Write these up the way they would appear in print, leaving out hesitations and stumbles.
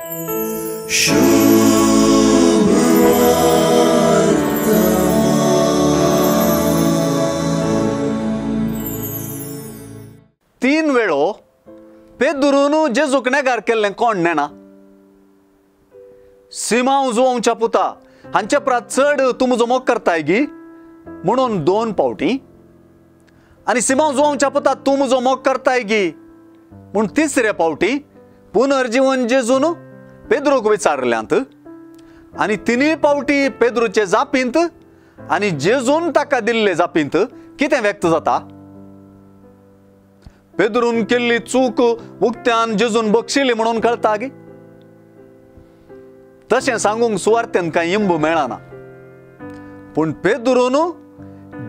तीन वेळो पेद्रून जेजूक नेगार केल्लें कोण नेणा? सिमांव जुवांवच्या पुता हांचे प्रात चड तूं म्हजो मोग करताय गी म्हणून 2 पावटी, आनी सिमांव जुवांवच्या पुता तूं म्हजो मोग करताय गी म्हूण 3रे पावटी पुनर्जीवन जेजून पेद्रूक विचारल्यांत. आनी 3 पावटी पेद्रूचे जापींत आनी जेजून ताका दिल्ले जापींत कितें व्यक्त जाता? पेद्रून केल्ली चूक उक्त्यान जेजून बक्षिली म्हणून कळटा गी? तशें सांगूंक सुवार्तेन कांय इंबू मेळना. पूण पेद्रून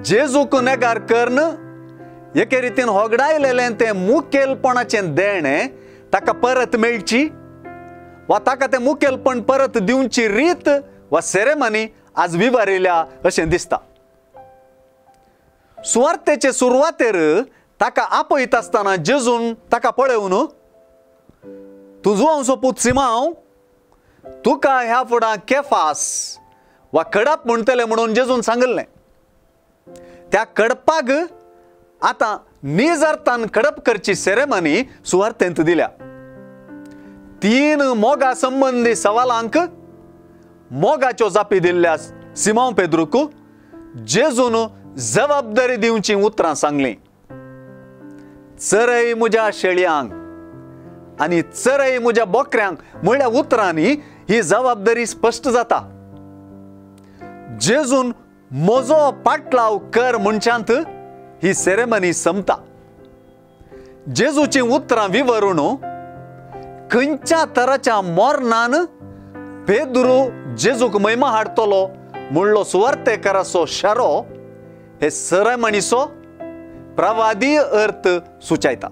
जेजूक नेगार करून एके रितीन होगडायलेलें तें मुखेलपणाचें देणें ताका परत मेळची वा ताका तें मुखेलपण परत दिवची रीत वा सेरेमनी आज विवारिल्या अशें दिसता. सुवार्तेचे सुरवातेर ताका आपयत आसतना जेजून ताका पळोवन तूं जुवांवचो पूत सिमांव, तुका ह्या फुडां केफास वा कडप म्हणटले म्हणून जेजून सांगिल्लें. त्या कडपाक आतां नीज अर्थान कडप करची सेरेमनी सुवार्तेंत दिल्या. 3 मोगा संबंदी सवालांक मोगाच्यो जापी दिल्ल्या सिमांव पेद्रूक जेजून जबाबदारी दिवची उतरां सांगलीं. चरय म्हज्या शेळयांक आनी चरय म्हज्या बोकऱ्यांक म्हळ्या उतरांनी ही जबाबदारी स्पश्ट जाता. जेजून म्हजो पाटलाव कर म्हणच्यांत ही सेरेमनी संपता. जेजूची उतरां विवरून खंयच्या तराच्या मोरनान पेद्रू जेजूक महिमा हाडटलो म्हणलो सुवार्तेकाराचो शेरो हे सेरेमनीचो प्रवादी अर्थ सुचायता.